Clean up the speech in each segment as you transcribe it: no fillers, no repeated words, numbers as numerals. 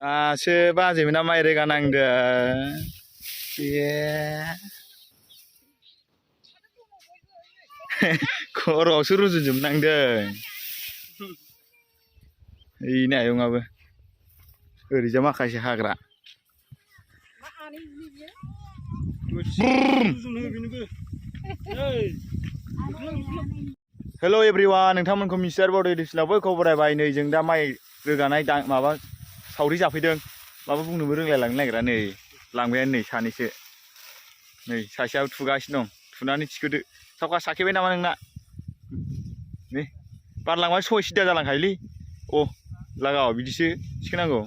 दासो बाजैमोना माइ रोगानांदों खर'आवसो रुजुजोबनांदों ओइनो आयंआबो ओरैजा माखासे हाग्रा हेल' एभ्रिवान नोंथांमोनखौ मिस्टार बड' एडिशनावबो खबरायबाय नै जों दा माइ रोगानाय माबा सावरि जाफैदों माबा बुंनोबो रोंलायलांनो नागिरा नै लांबायानो नै सानैसो नै सासेयाबो थुगासिनो दं थुनानै थिखोदो सावखा साखेबाय नामा नोंना नै बारलांबाय सय सिदा जालांखायोलै अ लागाव बिदिसो थिखोनांगौ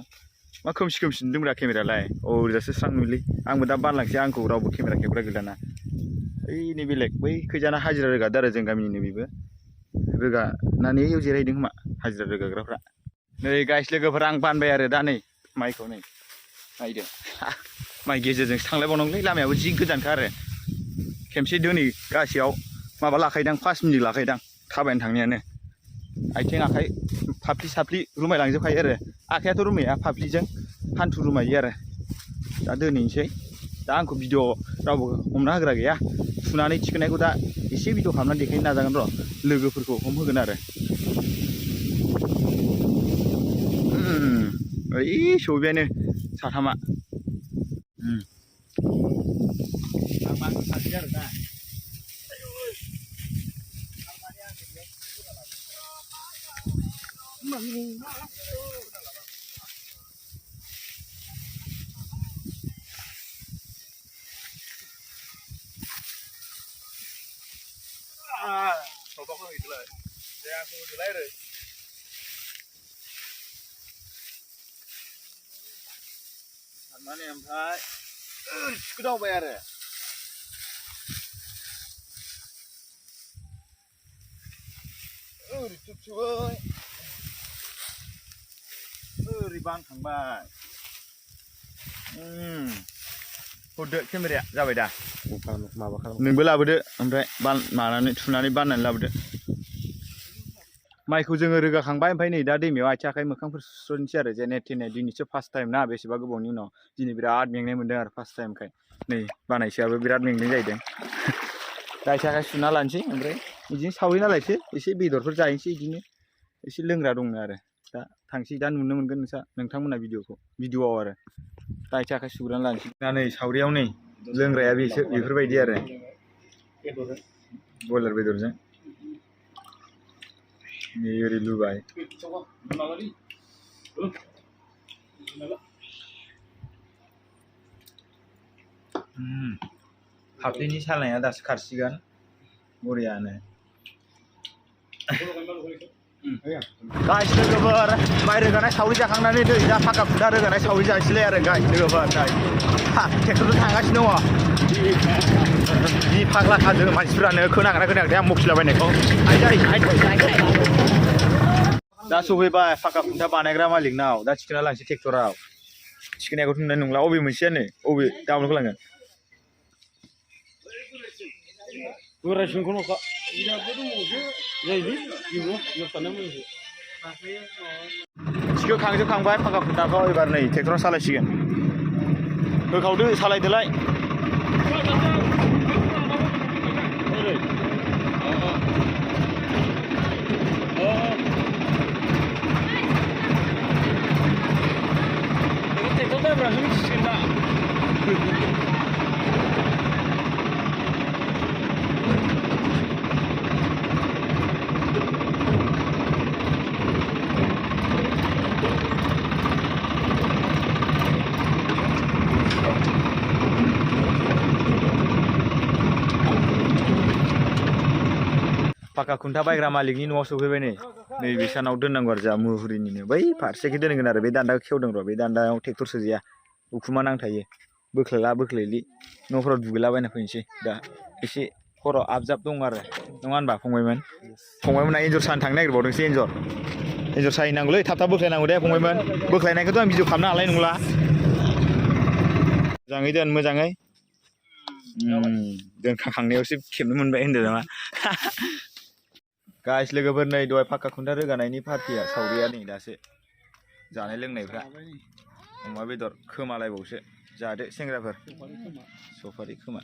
मा खोमसि खोमसि नुदोंब्रा केमेरालाय अ ओरैजासो स्रां नुयोलै आंबो दा बारलांसै आंखौ रावबो केमेरा खेबग्रा गैलाना ओइनै बेलेग बै खैजाना हाजिरा रोगादो आरो जों गामिनिनो बेबो रोगानानै इयाव जिरायहैदों खोमा हाजिरा रोगाग्राफ्रा नै गाइस लोगोफोर आं बानबाय आरो दा नै माइखौ नै नायदो माइ गेजेरजोंसो थांलायबावनांगौलै लामायाबो जि गोजानखा आरो खेमसे दोनैगासेयाव माबा लाखायोदां 5 मिनिट लाखायोदां थाबायनो थांनायानो आथिं आखाइ फाफ्लि साफ्लि रुमायलांजोबखायो आरो आखाइयाथ' रुमाया फाफ्लिजों हान्थु रुमायो आरो दा दोनहैनोसै दा आंखौ भिडिअ रावबो हमना होग्रा गैया फुनानै थिखोनायखौ दा एसे भिडिअ खालामनानै देखायनो नाजागोन र' लोगोफोरखौ हमहोगोन आरो ओइ सौबायानो साथामा आं बांसिन सानसै आरो ना सौबाखौ हैदोलाय दे आंखौ होदोलाय ओरै सारनानै ओमफ्राय थिखोदावबाय आरो ओरै थुबथिबाय ओरै बानखांबाय हरदो केमेराया जाबाय दा माबा खालाम नोंबो लाबोदो ओमफ्राय मानानै थुनानै बाननानै लाबोदो माइखौ जोङो रोगाखांबाय ओमफ्राय नै दा दैमायाव आथिं आखाइ मोखांफोर सुस्र'नोसै आरो जेने थेने दिनैसो फार्स्ट टाइम ना बेसेबा गोबावनि उनाव दिनै बिराद मेंनाय मोन्दों आरो फार्स्ट टाइमखाय नै बानायसोआबो बिराद मेंनाय जाहैदों दा आथिं आखाइ सुना लानोसै ओमफ्राय बिदिनो सावरि नालायसो एसे बेदरफोर जाहैनोसै बिदिनो एसे लोंग्रा दंनो आरो दा थांसै दा नुनो मोनगोन नोंथांमोना भिडिअआव आरो दा आथिं आखाइ सुग्रोनानै लानोसै दा नै सावरियाव नै लोंग्राया बेफोरबायदि आरो बयलार बेदरजों नै ओरै लुबाय फाफ्लिनि सालायनाया दासो खारसिगोन बरियानो गाइस लोगोफोर माइ रोगानाय सावरि जाखांनानै दै दा फाखा खुन्था रोगानाय सावरि जानोसैलाय आरो गाइस लोगोफोर नै ट्रेक्टरजों थांगासिनो दङ जि फाग्ला खाजों मानसिफ्रानो खोनागोना खोनायाखै आं मखिलाबायनायखौ दा सफैबाय फाखा खुन्था बानायग्रा मालिकनाव दा थिखोना लांसै ट्रेक्टराव थिखोनायखौथ' नुनाय नंला अबे मोनसेयानो अबे डाउनखौ लांगोन थिखोखांजोबखांबाय फाखा खुन्थाखौ एबार नै ट्रेक्टराव सालायसिगोन होखावदो सालायदोलाय फाखा खुन्था बायग्रा मालिकनि न'आव सफैबाय नै नैबे सानाव दोननांगौ आरो जोंहा मुहुरिनिनो बै फारसेखै दोनगोन आरो बे दान्दाखौ खेवदों र' बे दान्दायाव ट्रेक्टर सोजाया उखुमा नांथायो बोख्लायला बोख्लायलि न'फोराव दुगैलाबायना फैनोसै दा एसे खर' आबजाब दं आरो नङा होनबा फंबायमोना एन्जर सानो थांनो नागिरबावदोंसो एन्जर साहैनांगौलै थाब थाब बोख्लायनांगौ दे फंबायमोन बोख्लायनायखौथ' आं भिडिअ खालामनो हानाय नंला मोजाङै दोन मोजाङै दोनखांनायावसो खेबनो मोनबाय होनदों नामा गाइस लोगोफोर नै दहाय फाखा खुन्था रोगानायनि पार्टिया सावरिया नै दासो जानाय लोंनायफ्रा अमा बेदर खोमालायबावसो जादो सेंग्राफोर सफारि खोमा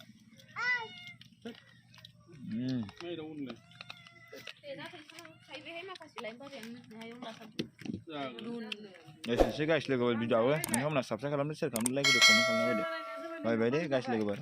एसेसो गाइस लोगोफोर भिडिअ'आबो नोंथांमोना साबस्क्राइब खालामदो शेयार खालामदो लाइक भिडिअ कमेन्ट खालामना होदो बाय बाय दे गाइस लोगोफोर